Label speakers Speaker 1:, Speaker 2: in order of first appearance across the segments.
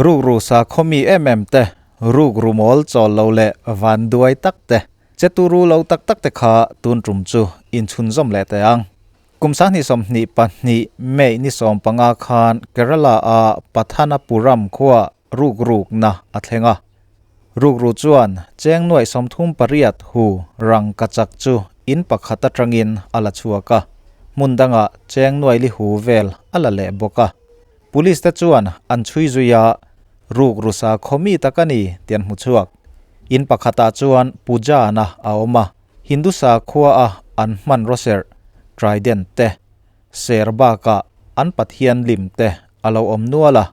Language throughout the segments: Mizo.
Speaker 1: Rukru sakhaw mi em em te, rukru mawl chawl lo leh vanduai tak te, che turu lo tak tak te kha tun tum chu inchhunzawm leh teh ang. Kum 2022 May ni 15 khan Kerala-a Pathanapuram khuaa rukrukna a thleng a. Rukru chuan cheng nuaih 38 hu rangkachak chu in pakhat atangin a la chhuak a, hmun dangah cheng nuaih li hu vel a la leh bawk a. Police te chuan an chhui zui a, rukru sakhaw mi tak a ni tih an hmu chhuak. In pakhatah chuan Pujana a awm a, Hindu sakhua a an hmanraw serh, trident te, ser bakah an pathian lim te a lo awm nual a.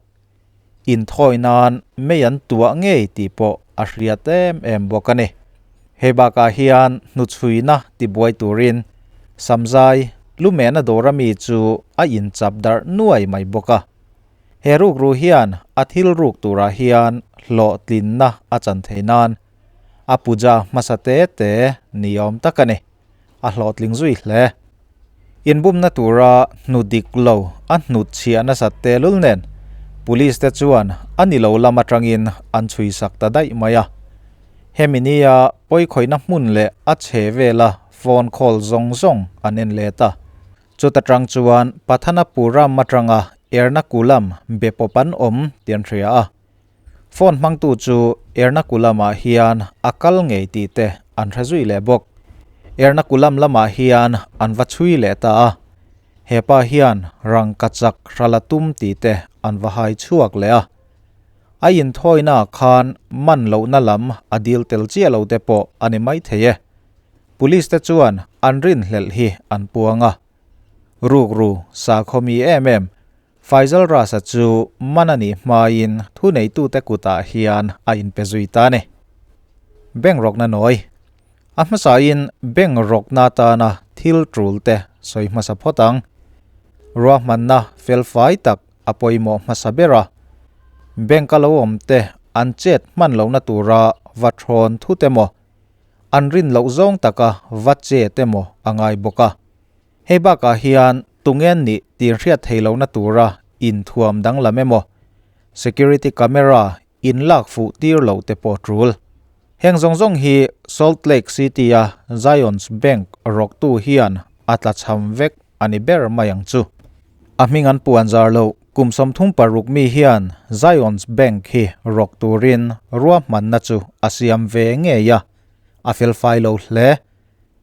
Speaker 1: Inthawi nan mei an tuah ngei tih pawh a hriat em em bawk a ni. Hei bakah hian hnuchhuina tibuai turin Samzai Lumena dawra mi chu a inchap darh nuai mai bawk a. He rukru hian a thil ruk turah hian hlawhtlinna a chan thei nan a puja hmasa te te ni awm tak a ni. A hlawhtling zui hle. Inbumna tura hnu dik lo a hnutchhiah nasat tehlul nen Police te chuan a ni lo lam atangin an chhuisak ta daih mai a. Hemi nia pawikhawihna hmun leh a chhe vela phone call zawng zawng an en let a. Chuta tang chuan Pathanapuram atanga Ernakulam be pawp an awm tih an hria a. Phone hmangtu chu Ernakulam-ah hian a kal ngei tih te an hre zui leh bawk. Ernakulam lamah hian an va chhui leh ta a. Hepa hian rangkachak hrala tum tih te an va hai chhuak leh a. A inthawina khan man lohna lam a dil tel chiah lo te pawh a ni maithei e. Police te chuan an rinhlelh hi an puang a. Rukru sakhaw mi em em Faizal Rasa chu man a nih hmain thuneitute kutah hian a inpe zui ta a ni. Bank rawkna nawi. A hmasain bank rawkna atana thil tul te sawi hmasa phawt ang. Ruahmanna felfai tak a pawimawh hmasa ber a. Bank a lo awm te an chet hman lohna tura va thawn thut emaw, an rin loh zawng taka va chet emaw a ngai bawk a. Hei bakah hian tungen nih tih hriat thei lohna tura inthuam danglam emaw, security camera in lak fuh tir loh te pawh tul. Heng zawng zawng hi Salt Lake City-a Zions Bank rawktu hian a tlachham vek a ni ber mai ang chu. A hming an puan zar loh kum 36 mi hian Zions Bank hi rawk turin ruahmanna chu a siam ve ngei a, a felfai lo hle.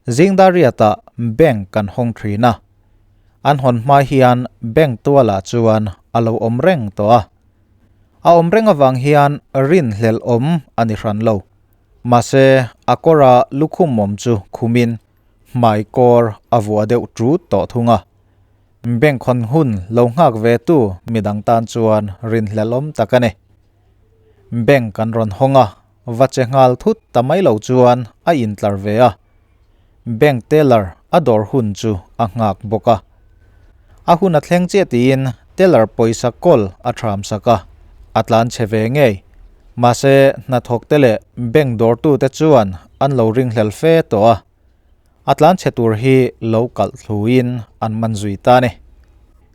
Speaker 1: Zingdariatah bank kan hawng thin a, an hawn hma hian bank tualah chuan a lo awm reng tawh a. A awm reng avang hian rinhlelh awm a ni hran lo. Mahse, a kawra lukhum awm chu khumin hmai kawr a vuah deuh tut tawh thung a. Bank hawn hun lo nghak ve tu midang tan chuan rinhlelh awm tak a ni. Bank kan rawn hawng a, va che nghal thut ta mai lo chuan a intlar ve a. Bank teller a dawr hun chu a nghak bawk a. A hun a thleng chiah tiin teller pawisa kawl a thram sak a, a tlan chhe ve ngei. Mahse, hnathawk te leh bank dawrtute chuan an lo ringhlel fe tawh a. A tlan chhe tur hi lo kalh thluin an man zui ta a ni.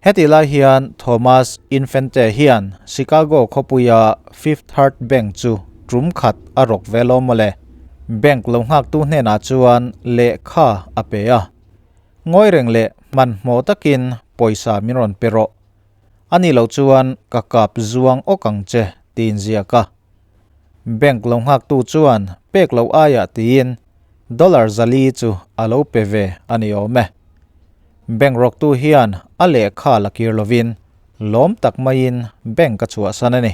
Speaker 1: Hetih lai hian Thomas Infante hian Chicago khawpuia Fifth Third Bank chu tum khat a rawk ve lo mawle. Bank lo nghaktu hnenah chuan lehkha a pe a. Ngawi reng leh hmanhmawh takin pawisa min rawn pe rawh. A nih loh chuan ka kap zuang awk ang che tiin ziak a. Bank lo nghaktu chuan pek loh aiah tiin dollar 400 chu a lo pe ve a ni awm e. Bank rawktu hian a lehkha la kir lovin lawm tak maiin bank a chhuahsan a ni.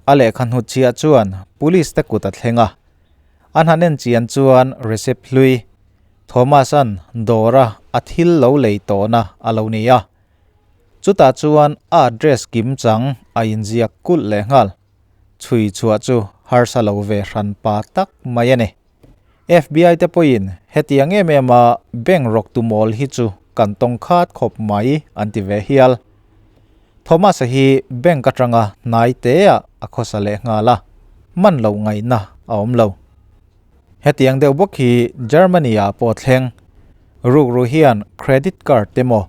Speaker 1: A lehkha hnutchhiah chuan police te kut a thleng a. An han en chian chuan receipt hlui Thomas-a'n dawra a thil lo lei tawhna a lo ni a. Chutah chuan a address kim chang a inziak kulh leh nghal. Chhui chhuah chu harsa lo ve hran pa tak mai a ni. FBI te pawhin hetiang em em a bank rawk tu mawl hi chu kan tawng khat khawp mai an ti ve hial. Thomas-a hi bank atanga hnai teah a khawsa leh nghal a, man loh ngaihna a awm lo. Hetiang deuh bawk hi Germany-ah pawh thleng. Rukru hian credit card te maw,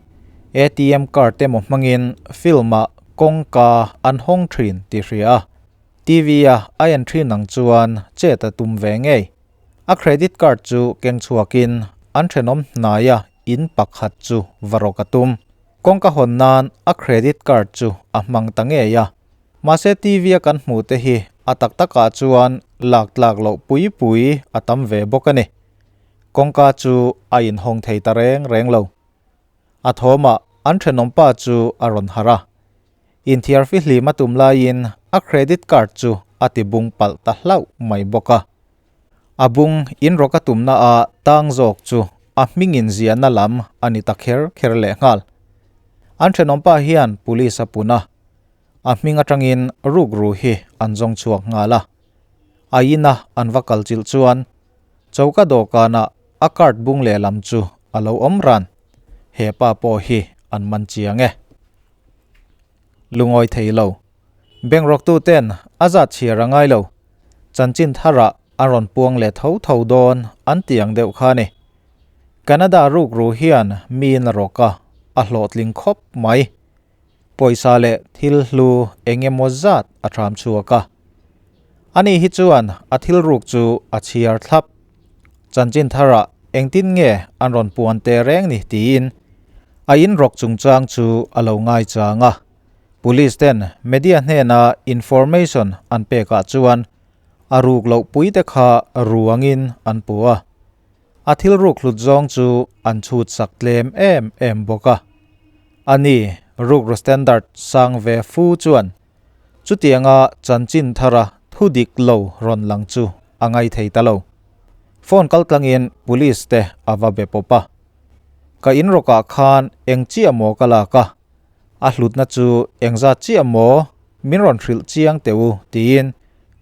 Speaker 1: ATM card te maw hmangin film-ah kawngka an hawng thin tih hria a, TV a a en thin ang chuan chet a tum ve ngei. A credit card chu keng chhuakin an thenawm hnaia in pakhat chu va rawk a tum. Kawngka hawn nan a credit card chu a hmang ta ngei a. Mahse TV a kan hmuh te hi a tak takah chuan lak tlak loh pui pui a tam ve bawk a ni. Kawngka chu a inhawng thei ta reng reng lo. A thawmah an thenawmpa chu a rawn harh a. Inthiar fihlim a tum laiin a credit card chu a ti bung palh ta hlauh mai bawk a. A bung inrawk a tumna a tang zawk chu a hming inziahna lam a ni ta kher kher lehnghal. An thenawmpa hian police a pun a, a hming atangin rukru hi an zawng chhuak nghal a. A ina an va kal chilh chuan choka dawhkanah a card bung lehlam chu a lo awm ran. He pa pawh hi an man chiang e. Lungawi thei lo. Bank rawktu ten a zat chhiar a ngai lo. Chanchin tharah a rawn puang leh tho tho dawn an ti ang deuh kha a ni. Canada rukru hian miin a rawk a, a hlawhtling khawp mai. Pawisa leh thil hlu eng emaw zat a ṭham chhuak a. Ani hi chuan a thil ruk chu a chhiar thlap. Chanchin tharah engtin nge an rawn puan teh reng ni tiin a in rawk chungchang chu a lo ngaichang a. Police ten media hnena information an pekah chuan a ruk loh pui te kha ruangin an pu a. A thil ruk hlut zawng chu an chhut sak tlem em em bawk a. Ani rukru standard sang ve fu chuan chutianga chanchin thara thu dik lo rawn lang chu a ngai thei ta lo. Phone kal tlangin police te a va be pawp a. Ka in rawkah khan eng chiah maw ka lak a, a hlutna chu engzat chiah maw min rawn hrilh chiang teh u tiin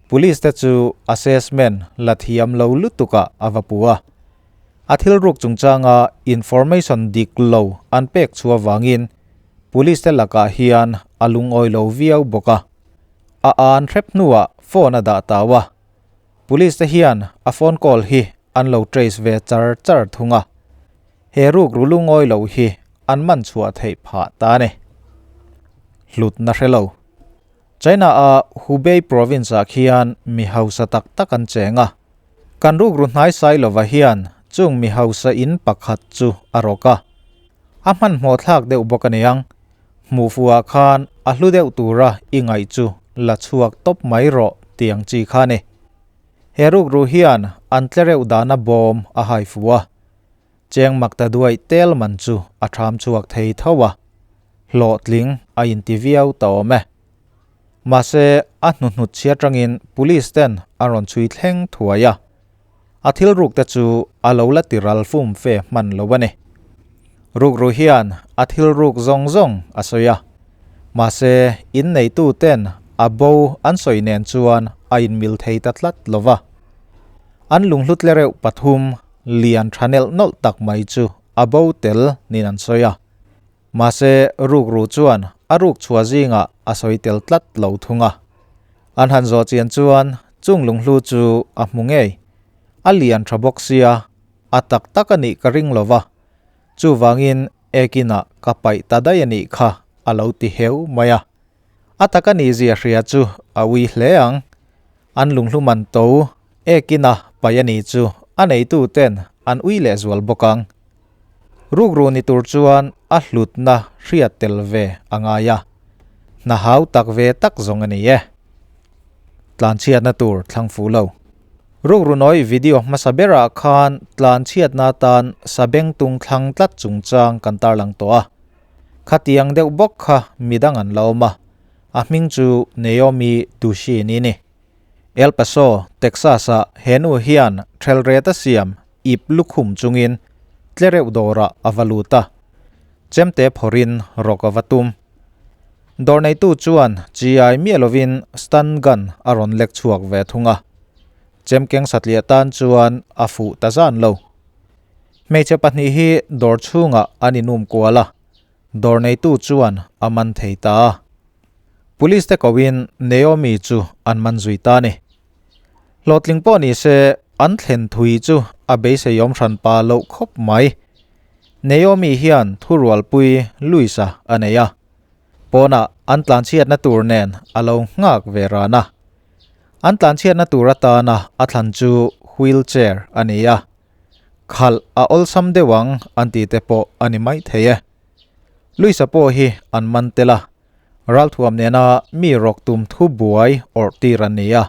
Speaker 1: police te chu assessment la thiam lo lutukah a va pu a. A thil ruk chungchanga information dik lo an pek chhuah vangin police te lakah hian a lungawi lo viau bawk a. A an hrep hnuah phone a dah tau a. Police te hian a phone call hi an lo trace ve char char thung a. He ruk ru lungawi lo hi an man chhuah theih phah ta a ni. Hlutna hre lo. China a Hubei province ah khian mi hausa tak tak an cheng a. Kan rukru hnai sai lova hian chung mi hausa in pakhat chu a rawk a. A hmanhmawh thlak deuh bawk a niang. Hmuhfuh ah khan a hlu deuh tura i ngaih chu la chhuak tawp mai rawh tiang chi kha a ni. He rukru hian an tlereuh dahna bawm a hai fu a. Cheng mak ta duaih tel man chu a ṭham chhuak thei tho a, hlawhtling a inti viau ta awm e. Mahse, a hnuhnut chhia ṭangin police ten a rawn chhui thleng thuai a, a thil ruk te chu a lo la ti ral fum fe hman lo a ni. Rukru hian a thil ruk zawng zawng a sawi a, mahse inneitu ten a bo an sawi nen chuan a inmil thei ta tlat lo va. An lunghlu tlereuh pathum lian tha nelh nawlh tak mai chu a bo tel niin an sawi a. Mahse, rukru chuan a ruk chhuah zingah a sawi tel tlat lo thung a. An han zawh chian chuan chung lunghlu chu a hmu ngei. A lian tha bawk sia, a tak tak a nih ka ring lo va. Chuvangin ekinah ka paih ta daih a nih kha a lo ti heu mai a. A tak a nih zia hria chu a ui hle ang. An lunghlu man to ekin a paih a nih chu a neitu ten an ui leh zual bawk ang. Rukru ni tur chuan a hlutna hriat tel ve a ngai a, hna hau tak ve tak zawng a ni e. Tlanchhiatna tur thlang fuh lo. Rukru nawi video hmasa berah khan tlanchhiatna atan sabengtung thlang tlat chungchang kan tarlang tawh a. Khatiang deuh bawk kha midang an la awm a, a hming chu Naomi Dushin i ni. El Paso, Texas-ah he nu hian thelret a siam ip lukhum chungin tlereuh dawrah a va lut a, chemte phawrhin rawk a va tum. Dawr neitu chuan chi-ai miah lovin stun gun a rawn lek chhuak ve thung a, chemkeng satliah tan chuan a fuh ta zan lo. Hmeichhe pahnih hi dawr chhungah an inum kual a, dawr neitu chuan a man thei ta a. Police te kohin Naomi chu an man zui ta a ni. Hlawhtling pawh ni se an thlen thui chu a beiseiawm hranpa loh khawp mai. Naomi hian thurualpui Luisa a nei a. Pawnah an tlanchhiatna tur nen a lo nghak ve ran a. An tlanchhiatna tur atana a thlan chu wheel chair a ni a. Khalh a awlsam deuh ang an tih te pawh a ni maithei e. Luisa pawh hi an man tel a, ralthuam nena mi rawk tum thu buai awrh tir an ni a.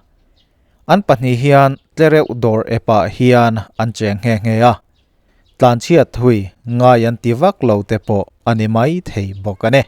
Speaker 1: An pahnih hian tlereuh dawr epah hian an cheng nghe nghe a. Tlanchhiat thui ngai an ti vak lo te pawh a ni maithei bawk a ni.